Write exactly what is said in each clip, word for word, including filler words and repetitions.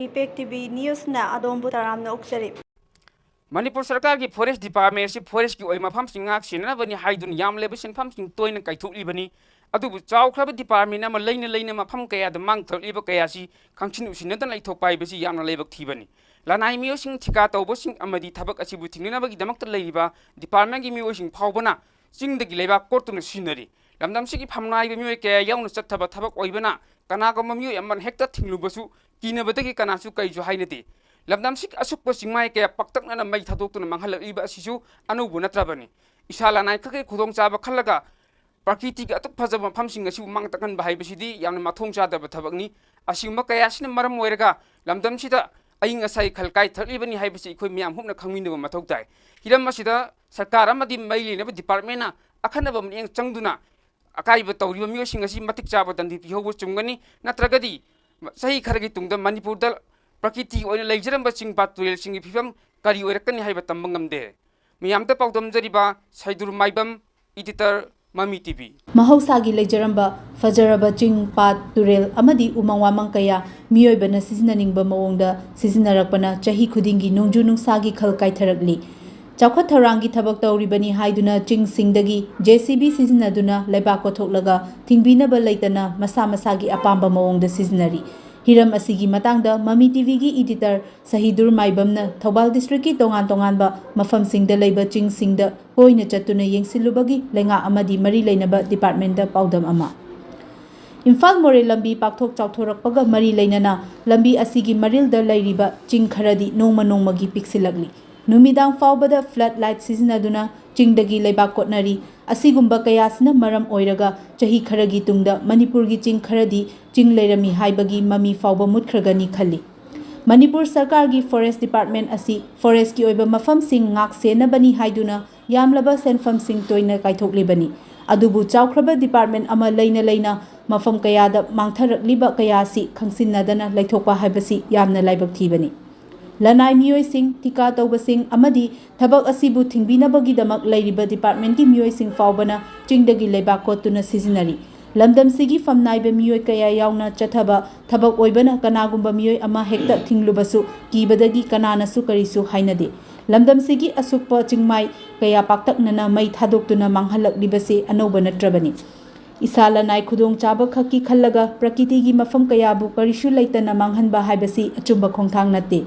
Impact T V ꯅ꯭ꯌꯨꯁꯅ ꯑꯗꯣꯝꯕꯨ ꯇꯔꯥꯝꯅ ꯑꯣꯛꯆꯔꯤ꯫ ꯃꯅꯤꯄꯨꯔ ꯁꯔꯀꯥꯔꯒꯤ ꯐꯣꯔꯦꯁ ꯗꯤꯄꯥꯔꯠꯃꯦꯟ ꯑꯁꯤ ꯐꯣꯔꯦꯁꯀꯤ ꯑꯣꯏꯕ ꯃꯐꯝꯁꯤꯡ ꯉꯥꯛ ꯁꯦꯟꯅꯅꯕꯅꯤ ꯍꯥꯏꯗꯨꯅ ꯌꯥꯝꯂꯕ ꯁꯦꯟꯐꯝꯁꯤꯡ ꯇꯣꯏꯅ ꯀꯥꯏꯊꯣꯛꯂꯤꯕꯅꯤ꯫ ꯑꯗꯨꯕꯨ ꯆꯥꯎꯈ꯭ꯔꯕ ꯗꯤꯄꯥꯔꯠꯃꯦꯟ ꯑꯃ ꯂꯩꯅ ꯂꯩꯅ ꯃꯐꯝ ꯀꯌꯥꯗ ꯃꯥꯡ ꯊꯣꯛꯂꯤꯕ ꯀꯌꯥꯁꯤ ꯈꯪꯁꯤꯟ ꯎꯁꯤꯟꯅꯗꯅ ꯂꯩꯊꯣꯛꯄ ꯍꯥꯏꯕꯁꯤ ꯌꯥꯝꯅ ꯂꯥꯏꯕꯛ ꯊꯤꯕꯅꯤ꯫ ꯂꯅꯥꯏ ꯃꯤꯑꯣꯏꯁꯤꯡ ꯊꯤꯀꯥ ꯇꯧꯕꯁꯤꯡ ꯑꯃꯗꯤ ꯊꯕꯛ ꯑꯁꯤꯕꯨ ꯊꯤꯡꯅꯅꯕꯒꯤꯗꯃꯛꯇ ꯂꯩꯔꯤꯕ ꯗꯤꯄꯥꯔꯠꯃꯦꯟꯒꯤ ꯃꯤꯑꯣꯏꯁꯤꯡ ꯐꯥꯎꯕꯅ ꯆꯤꯡꯗꯒꯤ ꯂꯩꯕꯥꯛ ꯀꯣꯠꯇꯨꯅ ꯁꯤꯖꯤꯟꯅꯔꯤ꯫ ꯂꯝꯗꯝꯁꯤꯒꯤ ꯐꯝꯅꯥꯏꯕ ꯃꯤꯑꯣꯏ ꯀꯌꯥ ꯌꯥꯎꯅ ꯆꯠꯊꯕ ꯊꯕꯛ ꯑꯣꯏꯕꯅ ꯀꯅꯥꯒꯨꯝꯕ ꯃꯤꯑꯣꯏ ꯑꯃꯅ ꯍꯦꯛꯇ ꯊꯤꯡꯂꯨꯕꯁꯨ ꯀꯤꯅꯕꯗꯒꯤ ꯀꯅꯥꯁꯨ ꯀꯩꯁꯨ ꯍꯥꯏꯅꯗꯦ꯫ ꯂꯝꯗꯝꯁꯤꯒꯤ ꯑꯁꯨꯛꯄ ꯆꯤꯡꯃꯥꯏ ꯀꯌꯥ ꯄꯥꯛꯇꯛꯅꯅ ꯃꯩ ꯊꯥꯗꯣꯛꯇꯨꯅ ꯃꯥꯡꯍꯜꯂꯛꯂꯤꯕ ꯑꯁꯤꯁꯨ ꯑꯅꯧꯕ ꯅꯠꯇ꯭ꯔꯕꯅꯤ꯫ ꯏꯁꯥ ꯂꯅꯥꯏ ꯈꯛꯀꯤ ꯈꯨꯗꯣꯡꯆꯥꯕ ꯈꯜꯂꯒ ꯄ꯭ꯔꯀꯤꯇꯤꯒꯤ ꯑꯗꯨꯛ ꯐꯖꯕ ꯃꯐꯝꯁꯤꯡ ꯑꯁꯤꯕꯨ ꯃꯥꯡ ꯇꯥꯛꯍꯟꯕ ꯍꯥꯏꯕꯁꯤꯗꯤ ꯌꯥꯝꯅ ꯃꯊꯣꯡ ꯆꯥꯗꯕ ꯊꯕꯛꯅꯤ꯫ ꯑꯁꯤꯒꯨꯝꯕ ꯀꯌꯥ ꯑꯁꯤꯅ ꯃꯔꯝ ꯑꯣꯏꯔꯒ ꯂꯝꯗꯝꯁꯤꯗ ꯑꯏꯪ ꯑꯁꯥꯒꯤ ꯈꯜ ꯀꯥꯏꯊꯔꯛꯂꯤꯕꯅꯤ ꯍꯥꯏꯕꯁꯤ ꯑꯩꯈꯣꯏ ꯃꯤꯌꯥꯝ ꯍꯨꯞꯅ ꯈꯪꯃꯤꯟꯅꯕ ꯃꯊꯧ ꯇꯥꯏ꯫ ꯍꯤꯔꯝ ꯑꯁꯤꯗ ꯁꯔꯀꯥꯔ ꯑꯃꯗꯤ ꯃꯔꯤ ꯂꯩꯅꯕ ꯗꯤꯄꯥꯔꯠꯃꯦꯟꯅ ꯑꯈꯟꯅꯕ ꯃꯤꯠꯌꯦꯡ ꯆꯪꯗꯨꯅ ꯑꯀꯥꯏꯕ ꯇꯧꯔꯤꯕ ꯃꯤꯑꯣꯏꯁꯤꯡ ꯑꯁꯤ ꯃꯇꯤꯛ ꯆꯥꯕ ꯗꯟꯗꯤ ꯄꯤꯍꯧꯕ ꯆꯨꯝꯒꯅꯤ꯫ ꯅꯠꯇ꯭ꯔꯒꯗꯤ ꯆꯍꯤ ꯈꯔꯒꯤ ꯇꯨꯡꯗ ꯃꯅꯤꯄꯨꯔꯗ ꯄ꯭ꯔꯀꯤꯇꯤꯒꯤ ꯑꯣꯏꯅ ꯂꯩꯖꯔꯝꯕ ꯆꯤꯡ ꯄꯥꯠ ꯇꯨꯔꯦꯜꯁꯤꯡꯒꯤ ꯐꯤꯕꯝ ꯀꯔꯤ ꯑꯣꯏꯔꯛꯀꯅꯤ ꯍꯥꯏꯕ ꯇꯝꯕ ꯉꯝꯗꯦ꯫ ꯃꯤꯌꯥꯝꯗ ꯄꯥꯎꯗꯝꯖꯔꯤꯕ ꯁꯩꯗꯨꯔ ꯃꯥꯏꯕꯝ, editor, ꯃꯃꯤ ꯇꯤ ꯚꯤ꯫ ꯃꯍꯧꯁꯥꯒꯤ ꯂꯩꯖꯔꯝꯕ ꯐꯖꯔꯕ ꯆꯤꯡ, ꯄꯥꯠ, ꯇꯨꯔꯦꯜ ꯑꯃꯗꯤ ꯎꯃꯪ ꯋꯥꯃꯪ ꯀꯌꯥ ꯃꯤꯑꯣꯏꯕꯅ ꯁꯤꯖꯤꯟꯅꯅꯤꯡꯕ ꯃꯑꯣꯡꯗ ꯁꯤꯖꯤꯟꯅꯔꯛꯄꯅ ꯆꯍꯤ ꯈꯨꯗꯤꯡꯒꯤ ꯅꯣꯡꯖꯨ ꯅꯨꯡꯁꯥꯒꯤ ꯈꯜ ꯀꯥꯏꯊꯔꯛꯂꯤ꯫ ꯆꯥꯎꯈꯠ ꯊꯧꯔꯥꯡꯒꯤ ꯊꯕꯛ ꯇꯧꯔꯤꯕꯅꯤ ꯍꯥꯏꯗꯨꯅ ꯆꯤꯡꯁꯤꯡꯗꯒꯤ ꯖꯦ ꯁꯤ ꯕꯤ ꯁꯤꯖꯤꯟꯅꯗꯨꯅ ꯂꯩꯕꯥꯛ ꯀꯣꯊꯣꯛꯂꯒ ꯊꯤꯡꯕꯤꯅꯕ ꯂꯩꯇꯅ ꯃꯁꯥ ꯃꯁꯥꯒꯤ ꯑꯄꯥꯝꯕ ꯃꯑꯣꯡꯗ ꯁꯤꯖꯤꯟꯅꯔꯤ꯫ ꯍꯤꯔꯝ ꯑꯁꯤꯒꯤ ꯃꯇꯥꯡꯗ ꯃꯃꯤ ꯇꯤ ꯚꯤꯒꯤ editor ꯁꯍꯤꯗꯨꯔ ꯃꯥꯏꯕꯝꯅ ꯊꯧꯕꯥꯜ districtꯀꯤ ꯇꯣꯉꯥꯟ ꯇꯣꯉꯥꯟꯕ ꯃꯐꯝꯁꯤꯡꯗ ꯂꯩꯕ ꯆꯤꯡꯁꯤꯡꯗ ꯇꯣꯏꯅ ꯆꯠꯇꯨꯅ ꯌꯦꯡꯁꯤꯜꯂꯨꯕꯒꯤ ꯂꯩꯉꯥꯛ ꯑꯃꯗꯤ ꯃꯔꯤ ꯂꯩꯅꯕ departmentꯇ ꯄꯥꯎꯗꯝ ꯑꯃ꯫ ꯏꯝꯐꯥꯜ ꯃꯣꯔꯦ ꯂꯝꯕꯤ ꯄꯥꯛꯊꯣꯛ ꯆꯥꯎꯊꯣꯔꯛꯄꯒ ꯃꯔꯤ ꯂꯩꯅꯅ ꯂꯝꯕꯤ ꯑꯁꯤꯒꯤ ꯃꯔꯤꯜꯗ ꯂꯩꯔꯤꯕ ꯆꯤꯡ ꯈꯔꯗꯤ ꯅꯣꯡꯃ ꯅꯣꯡꯃꯒꯤ ꯄꯤꯛꯁꯤꯜꯂꯛꯂꯤ꯫ ꯅꯨꯃꯤꯗꯥꯡ ꯐꯥꯎꯕꯗ flood light ꯁꯤꯖꯤꯟꯅꯗꯨꯅ ꯆꯤꯡꯗꯒꯤ ꯂꯩꯕꯥꯛ ꯀꯣꯠꯅꯔꯤ꯫ ꯑꯁꯤꯒꯨꯝꯕ ꯀꯌꯥꯁꯤꯅ ꯃꯔꯝ ꯑꯣꯏꯔꯒ ꯆꯍꯤ ꯈꯔꯒꯤ ꯇꯨꯡꯗ ꯃꯅꯤꯄꯨꯔꯒꯤ ꯆꯤꯡ ꯈꯔꯗꯤ ꯆꯤꯡ ꯂꯩꯔꯝꯃꯤ ꯍꯥꯏꯕꯒꯤ ꯃꯃꯤ ꯐꯥꯎꯕ ꯃꯨꯠꯈ꯭ꯔꯒꯅꯤ ꯈꯜꯂꯤ꯫ ꯃꯅꯤꯄꯨꯔ ꯁꯔꯀꯥꯔꯒꯤ forest department ꯑꯁꯤ forestꯀꯤ ꯑꯣꯏꯕ ꯃꯐꯝꯁꯤꯡ ꯉꯥꯛ ꯁꯦꯟꯅꯕꯅꯤ ꯍꯥꯏꯗꯨꯅ ꯌꯥꯝꯂꯕ ꯁꯦꯟꯐꯝꯁꯤꯡ ꯇꯣꯏꯅ ꯀꯥꯏꯊꯣꯛꯂꯤꯕꯅꯤ꯫ ꯑꯗꯨꯕꯨ ꯆꯥꯎꯈ꯭ꯔꯕ department ꯑꯃ ꯂꯩꯅ ꯂꯩꯅ ꯃꯐꯝ ꯀꯌꯥꯗ ꯃꯥꯡꯊꯔꯛꯂꯤꯕ ꯀꯌꯥ ꯑꯁꯤ ꯈꯪꯁꯤꯟꯅꯗꯅ ꯂꯩꯊꯣꯛꯄ ꯍꯥꯏꯕꯁꯤ ꯌꯥꯝꯅ ꯂꯥꯏꯕꯛ ꯊꯤꯕꯅꯤ꯫ ꯂꯅꯥꯏ ꯃꯤꯑꯣꯏꯁꯤꯡ, ꯊꯤꯀꯥ ꯇꯧꯕꯁꯤꯡ ꯑꯃꯗꯤ ꯊꯕꯛ ꯑꯁꯤꯕꯨ ꯊꯤꯡꯕꯤꯅꯕꯒꯤꯗꯃꯛ ꯂꯩꯔꯤꯕ departmentꯀꯤ ꯃꯤꯑꯣꯏꯁꯤꯡ ꯐꯥꯎꯕꯅ ꯆꯤꯡꯗꯒꯤ ꯂꯩꯕꯥꯛ ꯀꯣꯠꯇꯨꯅ ꯁꯤꯖꯤꯟꯅꯔꯤ꯫ ꯂꯝꯗꯝꯁꯤꯒꯤ ꯐꯝꯅꯥꯏꯕ ꯃꯤꯑꯣꯏ ꯀꯌꯥ ꯌꯥꯎꯅ ꯆꯠꯊꯕ ꯊꯕꯛ ꯑꯣꯏꯕꯅ ꯀꯅꯥꯒꯨꯝꯕ ꯃꯤꯑꯣꯏ ꯑꯃ ꯍꯦꯛꯇ ꯊꯤꯡꯂꯨꯕꯁꯨ ꯀꯤꯕꯗꯒꯤ ꯀꯅꯥꯅꯁꯨ ꯀꯔꯤꯁꯨ ꯍꯥꯏꯅꯗꯦ꯫ ꯂꯝꯗꯝꯁꯤꯒꯤ ꯑꯁꯨꯛꯄ ꯆꯤꯡꯃꯥꯏ ꯀꯌꯥ ꯄꯥꯛꯇꯛꯅꯅ ꯃꯩ ꯊꯥꯗꯣꯛꯇꯨꯅ ꯃꯥꯡꯍꯜꯂꯛꯂꯤꯕꯁꯤ ꯑꯅꯧꯕ ꯅꯠꯇ꯭ꯔꯕꯅꯤ꯫ ꯏꯁꯥ ꯂꯅꯥꯏ ꯈꯨꯗꯣꯡꯆꯥꯕ ꯈꯛꯀꯤ ꯈꯜꯂꯒ ꯄ꯭ꯔꯀꯤꯇꯤꯒꯤ ꯃꯐꯝ ꯀꯌꯥꯕꯨ ꯀꯔꯤꯁꯨ ꯂꯩꯇꯅ ꯃꯥꯡꯍꯟꯕ ꯍꯥꯏꯕꯁꯤ ꯑꯆꯨꯝꯕ ꯈꯣꯡꯊꯥꯡ ꯅꯠꯇꯦ꯫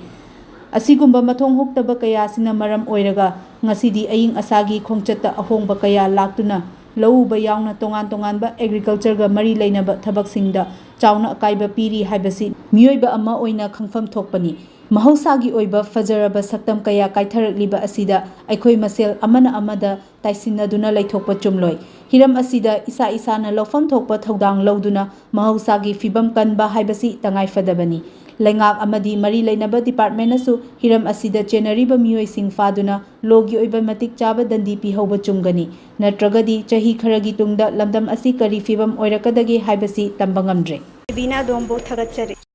ꯑꯁꯤꯒꯨꯝꯕ ꯃꯊꯣꯡ ꯍꯨꯛꯇꯕ ꯀꯌꯥꯁꯤꯅ ꯃꯔꯝ ꯑꯣꯏꯔꯒ ꯉꯁꯤꯗꯤ ꯑꯏꯪ ꯑꯁꯥꯒꯤ ꯈꯣꯡꯆꯠꯇ ꯑꯍꯣꯡꯕ ꯀꯌꯥ ꯂꯥꯛꯇꯨꯅ ꯂꯧ ꯎꯕ ꯌꯥꯎꯅ ꯇꯣꯉꯥꯟ ꯇꯣꯉꯥꯟꯕ ꯑꯦꯒ꯭ꯔꯤꯀꯜꯆꯔꯒ ꯃꯔꯤ ꯂꯩꯅꯕ ꯊꯕꯛꯁꯤꯡꯗ ꯆꯥꯎꯅ ꯑꯀꯥꯏꯕ ꯄꯤꯔꯤ ꯍꯥꯏꯕꯁꯤ ꯃꯤꯑꯣꯏꯕ ꯑꯃ ꯑꯣꯏꯅ ꯈꯪꯐꯝ ꯊꯣꯛꯄꯅꯤ꯫ ꯃꯍꯧꯁꯥꯒꯤ ꯑꯣꯏꯕ ꯐꯖꯔꯕ ꯁꯛꯇꯝ ꯀꯌꯥ ꯀꯥꯏꯊꯔꯛꯂꯤꯕ ꯑꯁꯤꯗ ꯑꯩꯈꯣꯏ ꯃꯁꯦꯜ ꯑꯃꯅ ꯑꯃꯗ ꯇꯥꯏꯁꯤꯟꯅꯗꯨꯅ ꯂꯩꯊꯣꯛꯄ ꯆꯨꯝꯂꯣꯏ꯫ ꯍꯤꯔꯝ ꯑꯁꯤꯗ ꯏꯁꯥ ꯏꯁꯥꯅ ꯂꯧꯐꯝ ꯊꯣꯛꯄ ꯊꯧꯗꯥꯡ ꯂꯧꯗꯨꯅ ꯃꯍꯧꯁꯥꯒꯤ ꯐꯤꯕꯝ ꯀꯟꯕ ꯍꯥꯏꯕꯁꯤ ꯇꯉꯥꯏꯐꯗꯕꯅꯤ꯫ ꯂꯩꯉꯥꯛ ꯑꯃꯗꯤ ꯃꯔꯤ ꯂꯩꯅꯕ ꯗꯤꯄꯥꯔꯠꯃꯦꯟꯅꯁꯨ ꯍꯤꯔꯝ ꯑꯁꯤꯗ ꯆꯦꯟꯅꯔꯤꯕ ꯃꯤꯑꯣꯏꯁꯤꯡ ꯐꯥꯗꯨꯅ ꯂꯣꯒꯤ ꯑꯣꯏꯕ ꯃꯇꯤꯛ ꯆꯥꯕ ꯗꯟꯗꯤ ꯄꯤꯍꯧꯕ ꯆꯨꯝꯒꯅꯤ꯫ ꯅꯠꯇ꯭ꯔꯒꯗꯤ ꯆꯍꯤ ꯈꯔꯒꯤ ꯇꯨꯡꯗ ꯂꯝꯗꯝ ꯑꯁꯤ ꯀꯔꯤ ꯐꯤꯕꯝ ꯑꯣꯏꯔꯛꯀꯗꯒꯦ ꯍꯥꯏꯕꯁꯤ ꯇꯝꯕ ꯉꯝꯗ꯭ꯔꯦ꯫ ꯕꯤꯅꯥ ꯑꯗꯣꯝꯕꯨ ꯊꯥꯒꯠꯆꯔꯤ꯫